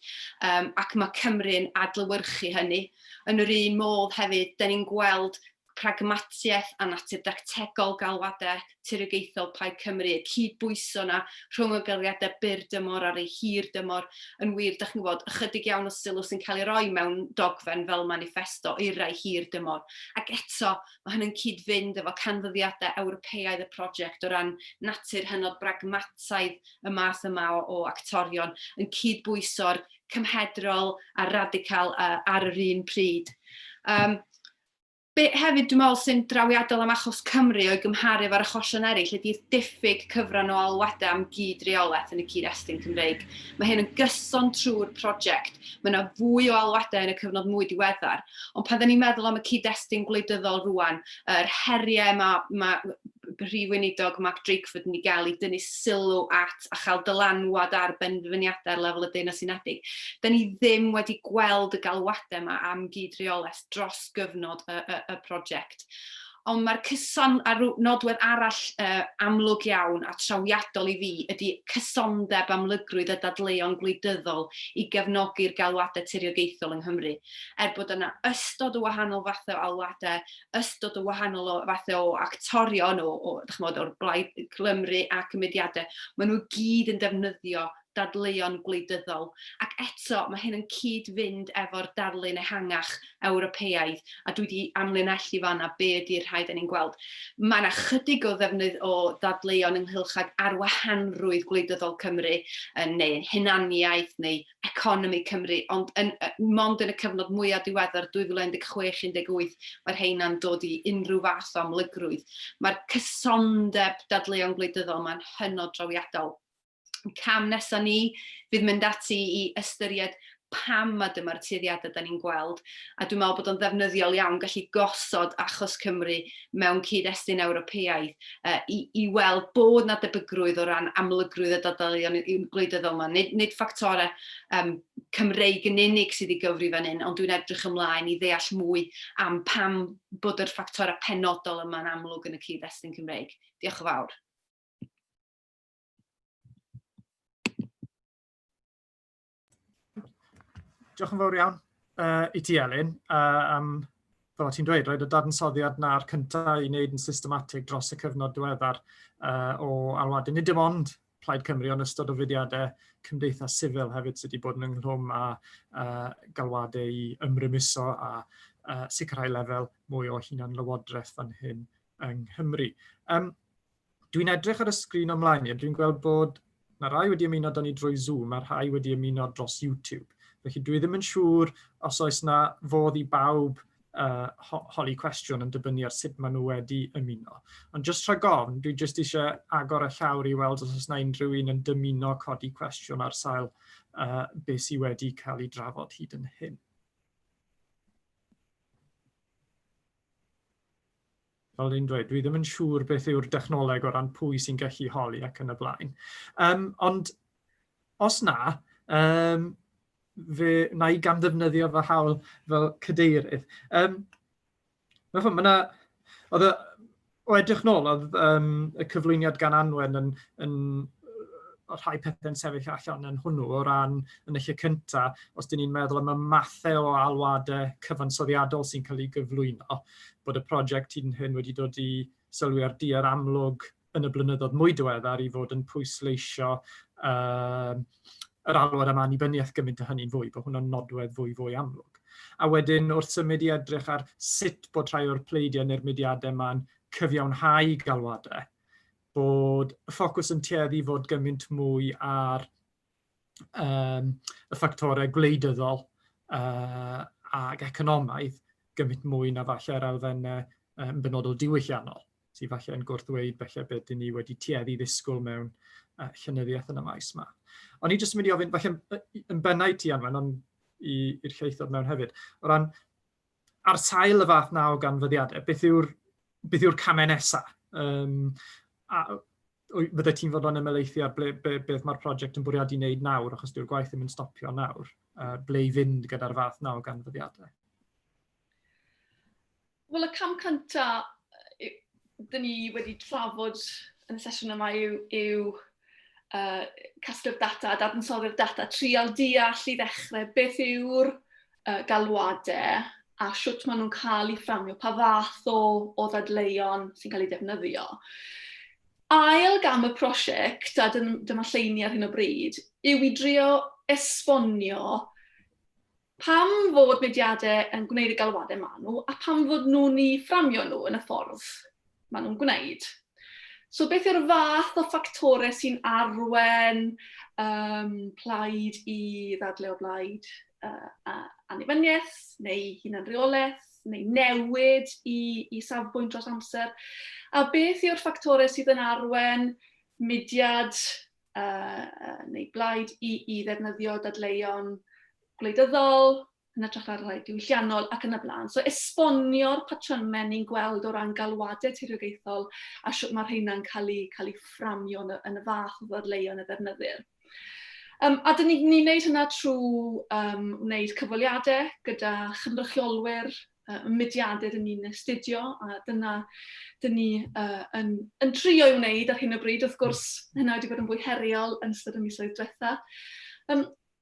um, ac mae Cymru'n adlewyrchu hynny. Yn yr un modd hefyd, da ni'n gweld pragmatiaeth a natur dactegol galwadau tiriogaethol Plaid Cymru, y cyd-bwyso 'na rhwng y galwadau byr dymor a'r rhai hir dymor. Yn wir, dach chi'n gwybod, ychydig iawn o sylw sy'n cael ei roi mewn dogfen fel maniffesto i'r rhai hir dymor. Ac eto, mae hynny'n cyd-fynd efo canfyddiadau Ewropeaidd y prosiect o ran natur hynod bragmataidd y math yma o, o actorion, yn cyd-bwyso'r cymhedrol a'r radical ar yr un pryd. Um, Be hefyd dwi'n meddwl sy'n drawiadol am achos Cymru o'i gymharu efo'r achosion eraill ydy'r diffyg cyfran o alwadau am gyd-reolaeth yn y cyd-destun Cymreig. Mae hyn yn gyson trwy'r prosiect. Mae yna fwy o alwadau yn y cyfnod mwy diweddar. Ond pan dyn ni'n meddwl am y cyd-destun gwleidyddol rwan, yr heriau mae, mae Prif Weinidog Mark Drakeford yn ei gael i dynnu sylw at a chael dylanwad ar benderfyniadau ar lefel y Deyrnas Unedig, da ni ddim wedi gweld y galwadau yma am gyd-reolaeth dros gyfnod y, y, y prosiect. Ond mae'r cyson a nodwedd arall uh, amlwg iawn a trawiadol i fi ydy cysondeb amlygrwydd y dadleuon gwleidyddol i gefnogi'r galwadau tiriogaethol yng Nghymru. Er bod yna ystod o wahanol fathau o alwadau, ystod o wahanol o fathau o actorion, o, o, chymod, o'r Blaid Cymru ac y mudiadau, maen nhw gyd yn defnyddio dadleuon gwleidyddol. Ac eto, mae hyn yn cyd-fynd efo'r darlun ehangach Ewropeaidd, a dwi wedi amlinellu fanna be ydy'r rhai da ni'n gweld. Mae yna chydig o ddefnydd o ddadleuon ynghylch ag arwahanrwydd gwleidyddol Cymru, neu hunaniaeth, neu economi Cymru, ond yn, mond yn y cyfnod mwyaf diweddar 2016-18 mae'r rheina'n dod i unrhyw fath o amlygrwydd. Mae'r cysondeb dadleuon gwleidyddol ma'n hynod drawiadol. Cam nesaf ni fydd mynd ati i ystyried pam mae dyma'r tueddiadau da ni'n gweld, a dwi'n meddwl bod o'n ddefnyddiol iawn gallu gosod achos Cymru mewn cyd-destun Ewropeaidd uh, i, i weld bod na debygrwydd o ran amlygrwydd y dadleuon gwleidyddol yma. Nid, nid ffactorau um, Cymreig yn unig sydd i gyfri fan hyn, ond dwi'n edrych ymlaen i ddeall mwy am pam bod yr ffactorau penodol yma'n amlwg yn y cyd-destun Cymreig. Diolch yn fawr. Diolch yn fawr iawn uh, i ti, Elin, uh, am, fel ti'n dweud, roed y dadansoddiad na'r cyntaf i wneud yn systematig dros y cyfnod diweddar uh, o alwadau. Nid dim ond Plaid Cymru, ond ystod o fudiadau cymdeithas sifil hefyd sydd wedi bod yn ynghlwm â uh, galwadau i ymrymuso a uh, sicrhau lefel mwy o hunan lywodraeth fan hyn yng Nghymru. Um, Dwi'n edrych ar y sgrin o mlaen i a dwi'n gweld bod na rai wedi ymuno da ni drwy Zoom a rhai wedi ymuno dros YouTube. Felly dwi ddim yn siŵr os oes na fodd i bawb holi cwestiwn yn dibynnu ar sut maen nhw wedi ymuno. Ond jyst rhag ofn, dwi jyst eisiau agor y llawr i weld os oes yna unrhyw un yn dymuno codi cwestiwn ar sail beth sydd wedi cael ei drafod hyd yn hyn. Fel ni'n dweud, dwi ddim yn siŵr beth yw'r dechnoleg o ran pwy sy'n gallu holi ac yn y blaen. Ond os na, fe wna i gamddefnyddio fy hawl fel cadeirydd. Mewn ffordd, ma' 'na... Oedd y... O edrych nôl, oedd yym, y cyflwyniad gan Anwen yn, yn oedd rhai pethau'n sefyll allan yn hwnnw o ran yn y lle cyntaf, os dyn ni'n meddwl am y mathau o alwadau cyfansoddiadol sy'n cael ei gyflwyno, bod y prosiect hyd yn hyn wedi dod i sylwi ar duedd amlwg yn y blynyddoedd mwy diweddar i fod yn pwysleisio uh, yr alwad am annibyniaeth gymaint o hynny'n fwy, bod hwnna'n nodwedd fwy fwy amlwg. A wedyn wrth symud i edrych ar sut bod rhai o'r pleidiau neu'r mudiadau yma'n cyfiawnhau galwadau, bod y ffocws yn tueddu i fod gymaint mwy ar um, y ffactorau gwleidyddol ac economaidd gymaint mwy na falle'r elfennau yn benodol diwylliannol, sydd falle yn gwrthddweud falle beth dyn ni wedi tueddu i ddisgwyl mewn llenyddiaeth yn y maes yma. O'n i jyst yn mynd i ofyn, falle yn bennau ti, Anwen, ond i'r lleill ddod mewn hefyd, o ran ar sail y fath na o ganfyddiadau, beth yw'r beth yw'r camau nesaf? A fydde ti'n fodlon ymhelaethu ar ble, be, beth mae'r prosiect yn bwriadu wneud nawr, achos dyw'r gwaith ddim yn stopio nawr, ble i fynd gyda'r fath na o ganfyddiadau? Wel, y cam cyntaf dyn ni wedi trafod yn y sesiwn yma yw, yw casglu'r data, dadansoddi'r data, trial deall i ddechrau beth yw'r galwadau a shwt maen nhw'n cael eu fframio, pa fath o, o ddadleuon sy'n cael eu defnyddio. Ail gam y prosiect, a dyma lleini ar hyn o bryd, yw i drio esbonio pam fod mudiadau yn gwneud y galwadau maen nhw a pam fod nhw'n eu fframio nhw yn y ffordd maen nhw'n gwneud. So beth yw'r fath o ffactorau sy'n arwen um, plaid i ddadle o blaid annibyniaeth neu hunanreolaeth neu newid i, i safbwynt dros amser? A beth yw'r ffactorau sydd yn arwen mudiad neu blaid i, i ddefnyddio dadleuon gwleidyddol, yn hytrach na rhai diwylliannol ac yn y blaen. So esbonio'r patrymau ni'n gweld o ran galwadau tiriogaethol a sut mae rheina'n cael eu, cael eu fframio yn y, yn y fath o ddadleuon y ddefnyddir. A dyn ni'n ni wneud hynna trwy wneud cyfweliadau gyda chynrychiolwyr mudiadau dyn ni'n astudio, a dyna dyn ni yn, yn trio ei wneud ar hyn o bryd. Wrth gwrs, hynna wedi bod yn fwy heriol yn ystod y misoedd diwetha.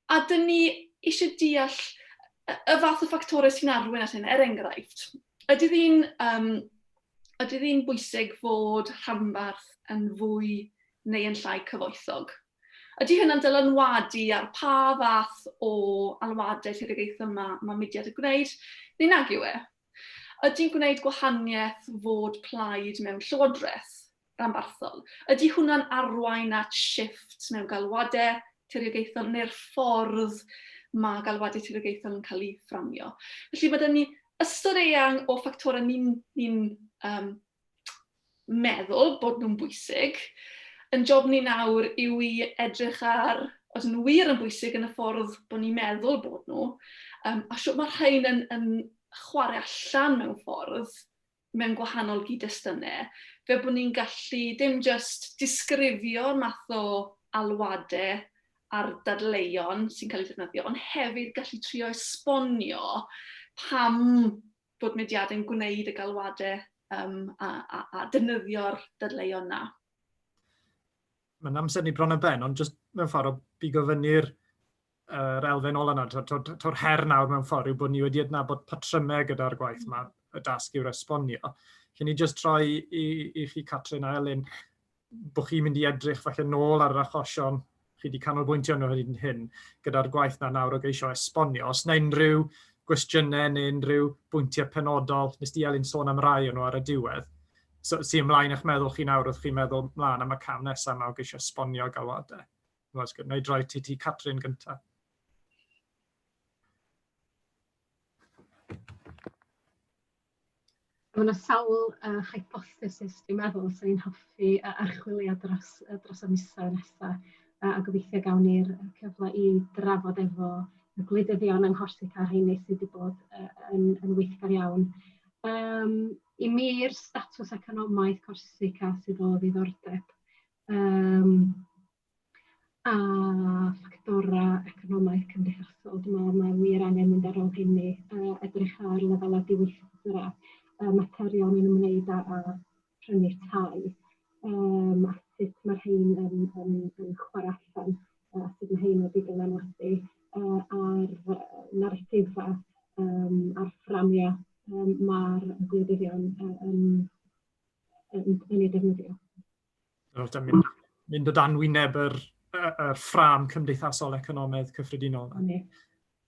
A dyn ni eisiau deall y fath o ffactorau sy'n arwain at hyn, er enghraifft, ydy ddi'n um, ydy ddi'n bwysig fod rhanbarth yn fwy neu yn llai cyfoethog? Ydy hynna'n dylanwadu ar pa fath o alwadau llywodraethau mae, mae mudiad yn gwneud, neu nag yw e? Ydy'n gwneud gwahaniaeth fod plaid mewn llywodraeth ranbarthol? Ydy hwnna'n arwain at shifft mewn galwadau tiriogaethol neu'r ffordd mae galwadau tiriogaethol yn cael eu fframio? Felly mae 'da ni ystod eang o ffactorau ni'n ni meddwl bod nhw'n bwysig. Yn job ni nawr yw i edrych ar os nhw wir yn bwysig yn y ffordd bod ni'n meddwl bod nhw, a shwt mae rhain yn, yn chwarae allan mewn ffordd mewn gwahanol gyd-destunau, fel bod ni'n gallu dim jyst disgrifio'r math o alwadau a'r dadleuon sy'n cael eu defnyddio, ond hefyd gallu trio esbonio pam bod mudiadau'n gwneud y galwadau a, a, a defnyddio'r dadleuon 'na. Mae'n amser ni bron ar ben, ond jyst mewn ffordd o bigo fyny'r yr elfen ola yna, to'r her nawr mewn ffordd yw bod ni wedi adnabod patrymau gyda'r gwaith yma, y dasg yw'r esbonio. Cyn i jyst troi i, i chi, Catrin a Elin, bod chi'n mynd i edrych falle nôl ar yr achosion chi wedi canolbwyntio nhw hyd yn hyn gyda'r gwaith na nawr o geisio esbonio. Os na unrhyw gwestiynau neu unrhyw bwyntiau penodol, nes di Elin sôn am rai o'n nhw ar y diwedd, so, sy'n ymlaen eich meddwl chi nawr wrth chi'n meddwl mlaen am y cam nesaf yma o geisio esbonio galwadau. Na i droi ti ti Catrin gyntaf. Mae yna sawl hypothesis, dwi'n meddwl, sy'n ni'n hoffi archwilio dros, dros y misoedd nesaf, a gobeithio gawn ni'r cyfle i drafod efo y gwleidyddion yng Nghorsica a rheini sydd wedi bod yn, yn weithgar iawn. Um, I mi'r statws economaidd Corsica sydd o ddiddordeb. Um, a ffactorau economaidd cymdeithasol. Dwi'n meddwl mae wir angen mynd ar ôl hynny, uh, edrych ar lefelau diweithdra, uh, materion yn ymwneud â, â prynu tai, um, a sut mae'r rhain yn, yn, yn chwarae allan, a sut mae rhain wedi dylanwadu uh, ar naratifau, um, a'r fframiau um, mae'r gwleidyddion uh, yn, yn, yn ei defnyddio. Fel mynd, mynd o dan wyneb yr, yr, yr ffrâm cymdeithasol economaidd cyffredinol. Mm.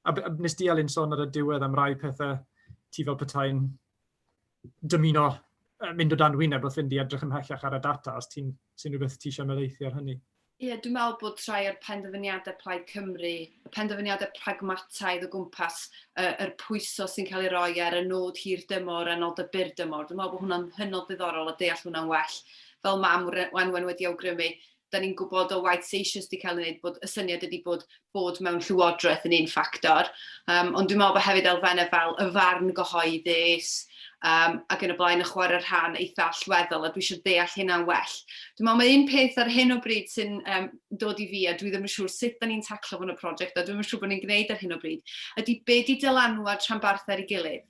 A, a nes di, Elin, sôn ar y diwedd am rai pethau ti fel petai'n dymuno mynd o dan wyneb wrth fynd i edrych ymhellach ar y data, os ti'n sy'n rhywbeth ti eisiau ymhelaethu ar hynny. Ie, yeah, dwi'n meddwl bod rhai o'r penderfyniadau Plaid Cymru, y penderfyniadau pragmataidd o gwmpas uh, yr pwyso sy'n cael ei roi ar y nod hir dymor a nod y byr dymor, dwi'n meddwl bod hwnna'n hynod ddiddorol a deall hwnna'n well. Fel mam Wenwen wedi awgrymu, da ni'n gwybod o waith sydd eisoes wedi cael ei wneud bod y syniad ydy bod bod mewn llywodraeth yn un ffactor. Um, ond dwi'n meddwl bod hefyd elfennau fel y farn gyhoeddus um, ac yn y blaen yn chwarae rhan eitha allweddol a dwi eisiau deall hynna'n well. Dwi'n meddwl mae un peth ar hyn o bryd sy'n um, dod i fi a dwi ddim yn siŵr sut da ni'n taclo fo'n y prosiect a dwi'n yn siŵr bod ni'n gwneud ar hyn o bryd ydy be di dylanwad rhanbarthau ar ei gilydd.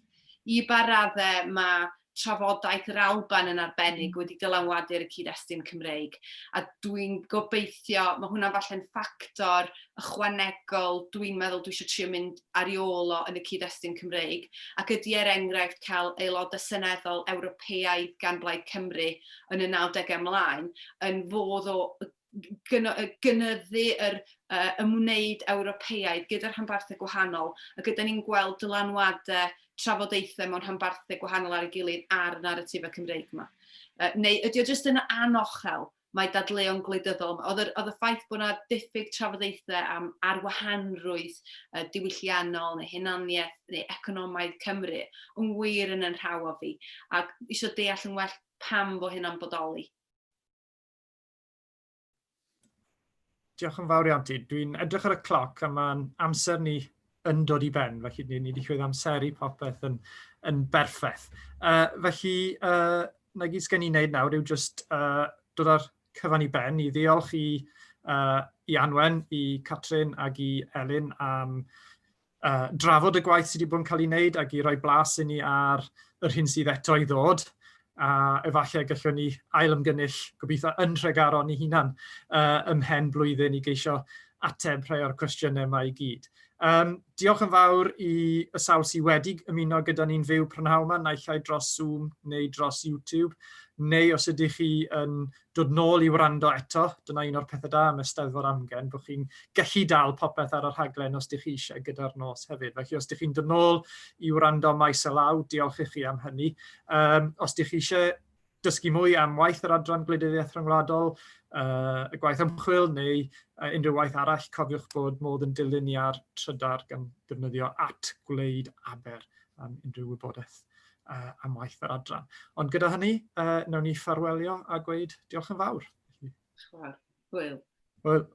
I ba raddau mae trafodaeth yr Alban yn arbennig wedi dylanwadu ar y cyd-destun Cymreig. A dwi'n gobeithio, mae hwnna falle'n ffactor ychwanegol, dwi'n meddwl dwi eisiau trio mynd ar ei ôl o yn y cyd-destun Cymreig. Ac ydy er enghraifft cael aelodau seneddol Ewropeaidd gan Blaid Cymru yn y 90au ymlaen yn fodd o gynyddu yr uh, ymwneud Ewropeaidd gyda'r rhanbarthau gwahanol, a gyda ni'n gweld dylanwadau trafodaethau mewn rhanbarthau gwahanol ar ei gilydd ar y naratifau Cymreig yma. Uh, neu ydy o jyst yn anochel mae dadleuon gwleidyddol yma. Oedd, yr, oedd y ffaith bod yna diffyg trafodaethau am arwahanrwydd uh, diwylliannol neu hunaniaeth neu economaidd Cymru yn wir yn yn rhaw o fi. Ac eisiau deall yn well pam fo hynna'n bodoli. Diolch yn fawr iawn ti. Dwi'n edrych ar y cloc a mae'n amser ni yn dod i ben, felly ni, ni wedi llwyddo amseru popeth yn, yn berffaith. Uh, felly, uh, na gyd sgen i wneud nawr yw just uh, dod â'r cyfan i ben, i ddiolch i, uh, i Anwen, i Catrin ac i Elin am uh, drafod y gwaith sydd wedi bod yn cael ei wneud ac i roi blas i ni ar yr hyn sydd eto i ddod. A efallai gallwn ni ail ymgynnull, gobeithio yn Nhregaron i hunan, uh, ymhen blwyddyn i geisio ateb rhai o'r cwestiynau yma i gyd. Um, diolch yn fawr i y sawl sydd wedi ymuno gyda ni'n fyw prynhawn yma, naill ai dros Zoom neu dros YouTube, neu os ydych chi yn dod nôl i wrando eto, dyna un o'r pethau da am y Steddfod Amgen, bod chi'n gallu dal popeth ar y rhaglen os ydych chi eisiau gyda'r nos hefyd. Felly os ydych chi'n dod nôl i wrando maes y law, diolch i chi am hynny. Um, os ydych chi eisiau dysgu mwy am waith yr Adran Gwleidyddiaeth Rhyngwladol, uh, y gwaith ymchwil neu uh, unrhyw waith arall, cofiwch bod modd yn dilyn ni ar trydar gan ddefnyddio at gwleid aber am unrhyw wybodaeth uh, am waith yr adran. Ond gyda hynny, uh, nawn ni ffarwelio a gweud diolch yn fawr. Chwar. Hwyl. Hwyl.